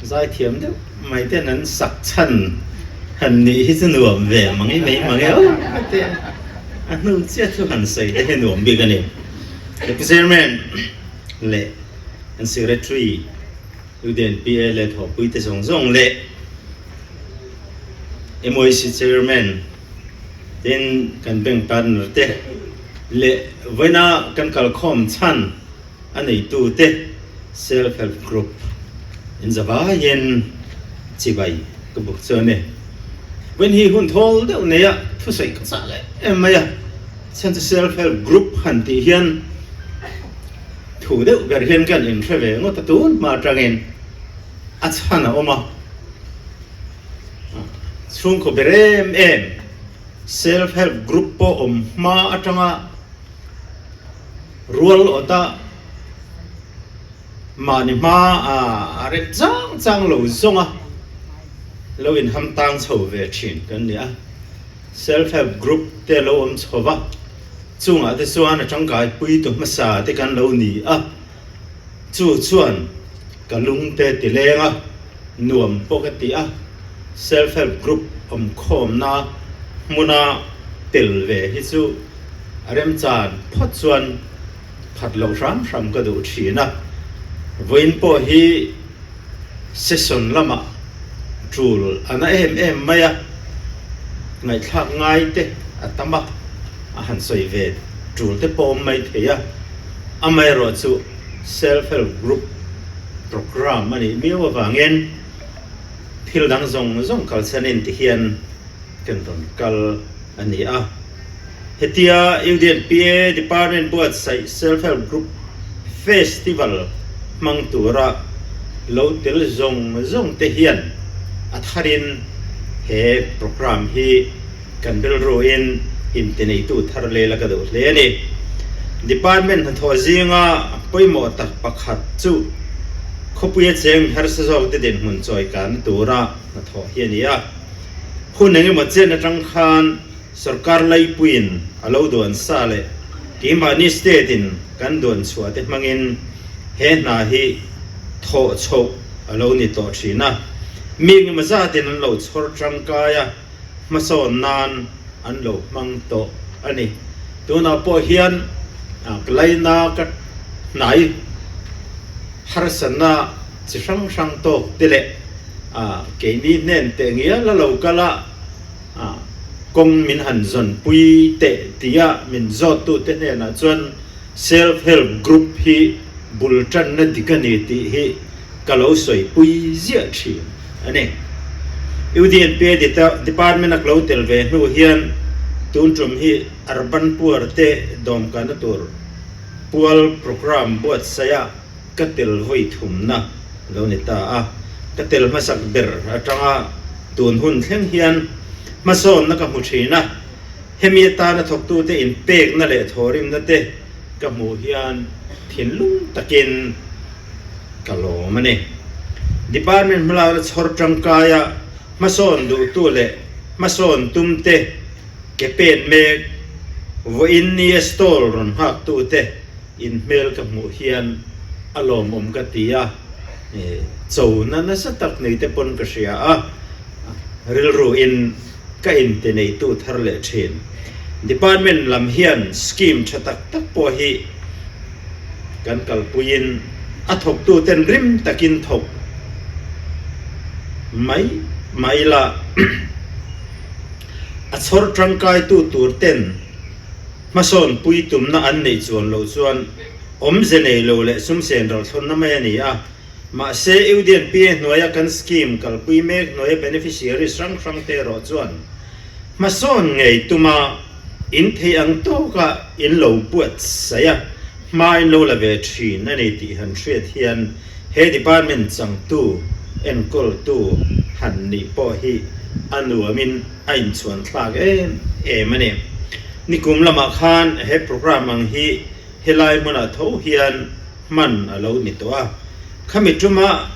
Zaithiam deuh mai ten an sak chhan han nih hi chu nuam ve mang i mai mang e aw ka ti a, a hnu chiah thu han sawi te hi nuam bik a ni. Pu Chairman leh an Secretary UDNPA leh thawhpui te zawng zawng leh MYC Chairman tin kan bank partner te leh vawiina kan kalkhawm chhan a neitute Self Help Group in zavaiin chibai ka buk chu a ni. Vawiin hi hun thawl deuh neia thusawi ka chah leh em mai a, chhan chu Self Help Group han tih hian thu deuh ber hian kan inhre ve ngawt a, tun hma atangin a chhan a awm a, chhungkaw ber em em Self Help Group pawh awm hma atanga Rual awta mahni hma a rem chang chang lo zawnga lo inham tang chho ve thin kan ni a. Self help group te lo awm chho va, chungah te chuan a tangkai pui tu hmasa te kan lo ni a. Chu chuan ka lung te ti leng a, nuam pawh ka ti a. Self help group awmkhawmna hmuna tel ve hi chu a remchan phawt chuan phat loh hram hram ka duh thin a. Vawiin pawh hi session lamah tul a na em em mai a, ngaihthlak ngai te a tam a, a han sawi ve tul te pawh awm mai thei a. Amaherawhchu self help group programme a nih miau avangin thil dang zawng zawng kalsanin ti hian kan rawn kal a ni a. Hetia UDNPA Department buatsaih Self Help Group Festival hmang tura lo tel zawng zawng te hian a tharin he programme hi kan rilruin intineitu thar lel a ka duh hle a ni. Department hnathawh zinga pawimawh tak pakhat chu khawpuia cheng mi harsa zawkte dinhmun chawikanna tura hnathawh hi a ni a. Hun engemaw chen atang khan Sorkar laipuiin a lo duan sa leh keimahni state in kan duan chhuah te hmangin he hna hi thawh chhoh a lo ni tawh thin a. Mi engemaw zatin an lo chhawr tangkai a, hmasawn nan an lo hmang tawh a ni. Tunah pawh hian ka laina ka hnai harsatna chi hrang hrang tawk te leh keini hnen teh ngial a lo kal a, Kawng min han zawnpui teh tia min zawttute hnenah chuan Self Help Group hi bul tanna dik a ni tih hi ka lo sawipui ziah thin a ni. UDNP Department a klo tel ve hnu hian tun tum hi Urban Poor te dawmkana tur pual programme buatsaih a Ka tel vawi thumna lo ni ta a, ka tel hmasak ber atanga tun hun thleng hian hmasawnna ka hmu thin a, hemi atana thawktute inpekna leh thawhrimna te ka hmuh hian thinlung takin ka lawm a ni. Department hmalakna chhawr tangkaia hmasawn duhtu leh hmasawn tumte ke pen mek vawiin nia stall rawn nghaktute In hmel ka hmuh hian a lawmawm ka ti a, chona nasa tak nei te pawn ka hria a, rilru in ka inte neitu thar leh thin. Department lam hian scheme tha tak tak pawh hi kan kalpuiin a thawktu ten rim takin thawk mai mai la, a chhawr tangkaitu tur ten Hmasawn pui tumna an neih chuan loh chuan awmze nei lo leh sumsen ralthlawnna mai a ni a. Mahse, UDNPA hnuaia kan scheme kalpui mek hnuaia beneficiaries hrang hrang te erawh chuan hmasawn ngei tuma in theih ang tawka in lo buatsaih a, hma in lo la ve thin a ni tih han hriat hian he department changtu enkawltu han nih pawh hi a nuamin a inchhuan thlak em em a ni. Nikum lamah khan he programme ang hi helai hmunah tho hian hman a lo ni tawh a. Khami tuma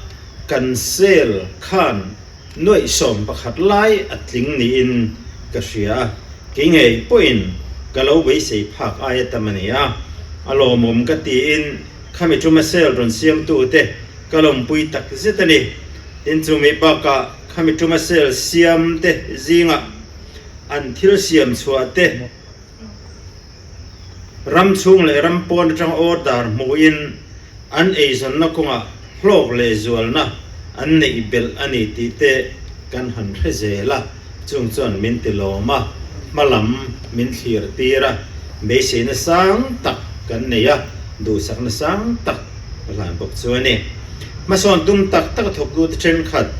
kan sale khan nuaih 11 lai a tling niin ka hria a, kei ngei pawhin ka lo beisei phak aia tam a ni a, a lawmawm ka tiin khami tuma sale rawn siamtute ka lawmpui tak zet a ni. Tin, chumi bakah khami tuma sel siam te zingah an thil siam chhuah te ram chhung leh ram pawn atanga order hmuhin an eizawnna kawngah hlawk leh zualna an neih belh a ni tih te kan han hre zel a, chung chuan min ti lawm a, hma lam min thlir tir a, beiseina sang tak kan nei a, duhsakna sang tak a hlan bawk chu a ni. Hmasawn tum tak tak a thawktute thenkhat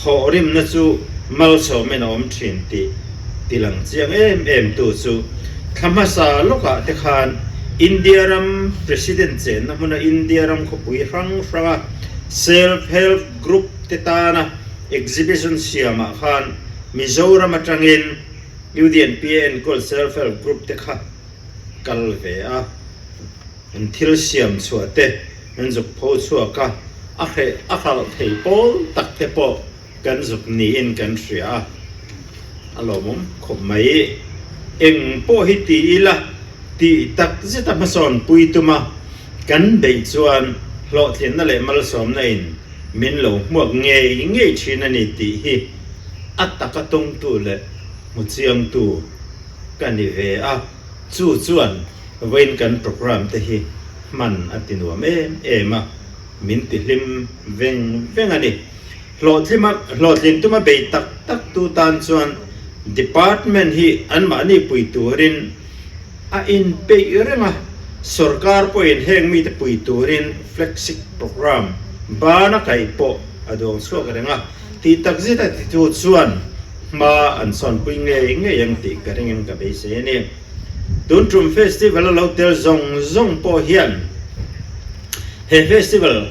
thawhrimna chu malsawmin a awm thin tih tilang chiang em em tu chu thla hmasa lawkah te khan India ram President chenna hmuna India ram khawpui hrang hranga Self Help Group te tana exhibition siamah khan Mizoram atangin UDNPA enkawl Self Help Group te kha kal ve a. An thil siam chhuah te an zuk pho chhuak a, a hreh a hralh thei pawl tak te pawh kan zuk niin kan hria a, a lawmawm khawp mai. Eng pawh hi ti ila tih tak zeta hmasawn pui tuma kan beih chuan hlawhtlinna leh malsawmna in min lo hmuak ngei ngei thin a ni tih hi a taka tawngtu leh hmu chiangtu ka ni ve a, chu chuan Vawiin kan programme te hi hman a ti nuam em em a, min ti hlim veng veng a ni. Hlawhtlima hlawhtlin tuma bei tak tak tu tan chuan department hi anmahni pui turin a inpeih reng a, sorkar pawhin heng mite pui turin flagship programme bana kaih pawh a duang chhuak reng a, tih takzet a titu chuan hma an sawnpui ngei ngei ang tih ka ringin ka beisei a ni. Tun tum festival a lo tel zawng zawng pawh hian he festival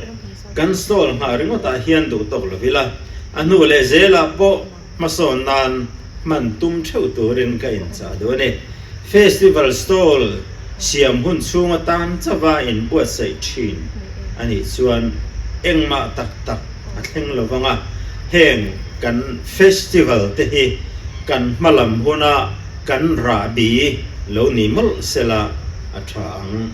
kan stall nghah ringawtah hian duh tawk lo ila, a hnu leh zelah pawh hmasawn nan hman tum theuh turin ka inchah duh a ni. Festival stall siam hun chhung atan chauha inbuatsaih thin a nih chuan engmah tak tak a thleng lo vang a, heng kan festival te hi kan hmalam huna kan rahbi lo ni mawlh sela a tha ang.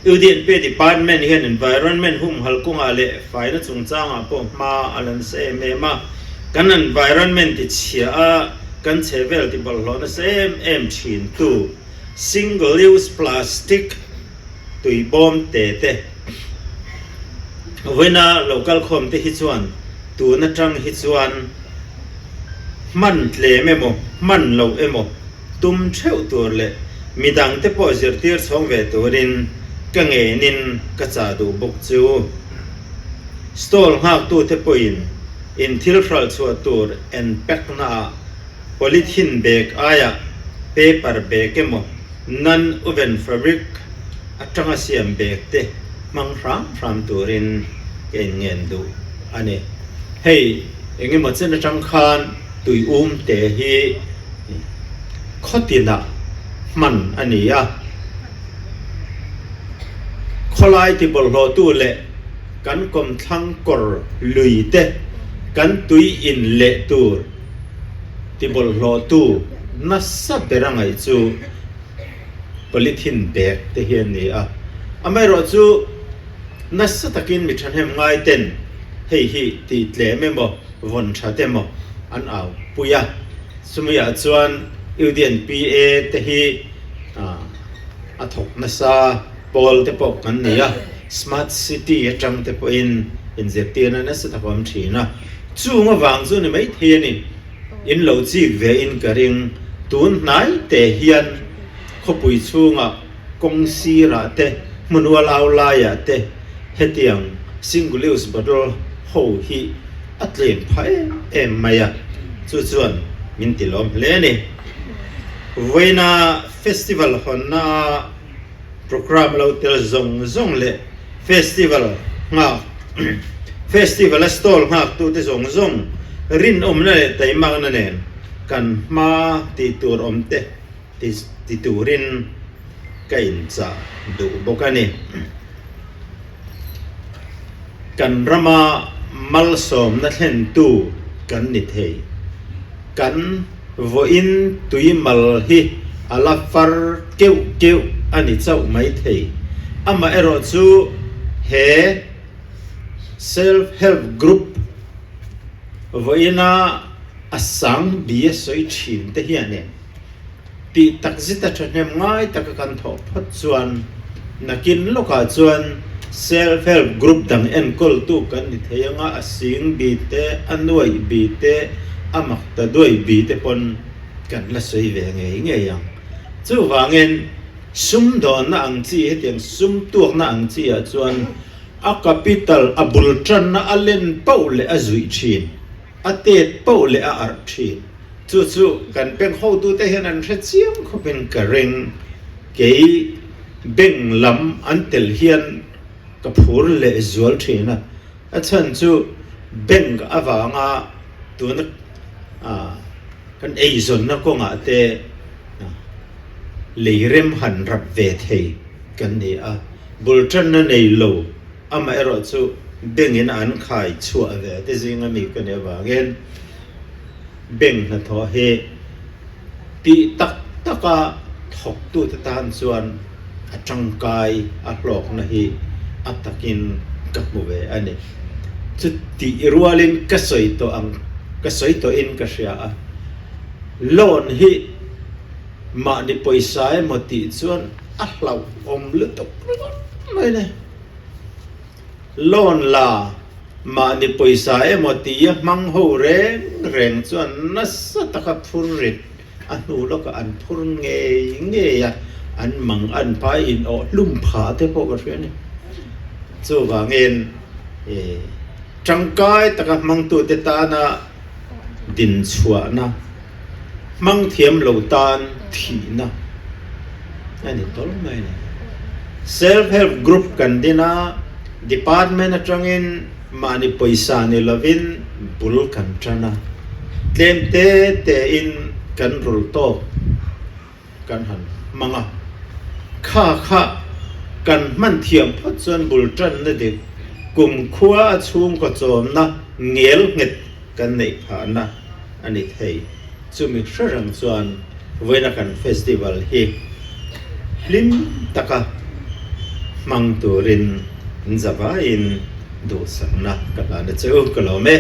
UDNP Department hian environment humhal kawngah leh faina chungchangah pawh hma a la nasa em em a, kan environment ti chhia a kan chhe vel ti bawlhhlawh nasa em em thin tu single use plastic tui bawm te te vawiina lo kal khawm te hi chuan tun atang hi chuan Hman tlem emaw, hman loh emaw tum theuh tur leh midang te pawh zirtir chhawng ve turin ka ngenin ka chah duh bawk chu. Stall nghaktute pawhin in thil hralh chhuah tur en pack naah polythene bag aiah paper bag emaw non-woven fabric atanga siam bag te hmang hram hram turin ka inngen duh a ni. Hei eng emaw chen atang khan tui um te hi khaw tinah hman a ni a, khawlai ti bawlhhlawhtu leh kan kawmthlang kawr lui te kan tui in leh tur ti bawlhhlawhtu nasa ber a ngaih chu polythene bag te hi a ni a, amaherawhchu nasa takin mi thahnem ngai ten hei hi tih tlem emaw vawn that emaw an au pui a, chumi ah chuan UDNPA te hi a thawk nasa pawl te pawh kan nei a, smart city atang te pawhin inzirtirna nasa tak a awm thin a, chung avang chu ni maithei a ni. In lo chik ve in ka ring. Tun hnai te hian khawpui chhungah kawng sirah te, hmun ualau laiah te hetiang single use bottle ho hi a tlem phah em em mai a, chu chuan min ti lawm hle a ni. Vawiina festival hawnna a Programme lo tel zawng zawng leh festival nghak festival a stall nghaktute zawng zawng rinawmna leh taimakna nen kan hma tih tur awm te ti turin ka inchah duh bawk a ni. Kan rama malsawmna thlentu kan ni thei. Kan vawiin tui mal hi a la far keuh keuh a ni chauh mai thei. Amaherawhchu he. Self Help Group vawiina a sang bi a sawi thin te hianin tih takzet a thahnem ngai taka kan thawh phawt chuan nakin lawkah chuan Self Help Group dang enkawltu kan ni thei anga a sing bi te, a nuaih bi te, a mak ta duai bi te pawn kan la sawi ve ngei ngei ang. Chuvangin sumdawnna ang chi hetiang sum tuakna ang chi ah chuan A capital a bul tanna a len poh leh a zuih thin, a tet poh leh a arh thin. Chu chu kan bank hotute hian an hre chiang khawpin ka ring. Kei bank lam an tel hian ka phur leh zual thin a, a chhan chu bank avanga tuna kan eizawnna kawngah te lei rem han rap ve thei kan ni a. Bul tanna nei lo, amaherawh chu bank-in an khai chhuah ve te zinga mi ka nih avangin bank hnathawh hi tih tak taka thawktute tan chuan a tangkai a hlawkna hi a takin ka hmu ve a ni. Chutih rualin ka sawi tawh ang, ka sawi tawhin ka hria a, loan hi mahni pawisa emaw tih chuan A hlauhawm lutuk ringawt mai le. Loan la mahni pawisa emaw tia hmang ho reng reng chuan nasa taka phur rit a hnu lawkah an phur ngei ngei a, an mang an phai in awh hlum pha te pawh ka hria a ni. Chuvangin tangkai taka hmangtute tana dinchhuahna Hmang thiam lo tan thihna a ni tawl mai a ni. Self help group kan din a, department atangin mahni pawisa ni lovin bul kan tan a, tlem te tein kan rul tawk kan han hmang a, kha kha kan hman thiam phawt chuan bul tanna dik kumkhua a chhungkaw chawmna ngel nghet kan neih phahna a ni thei. Chumi hre reng chuan vawiina kan festival hi hlim taka hmang turin in zavaiin duhsakna ka hlan a che u ka lawm e.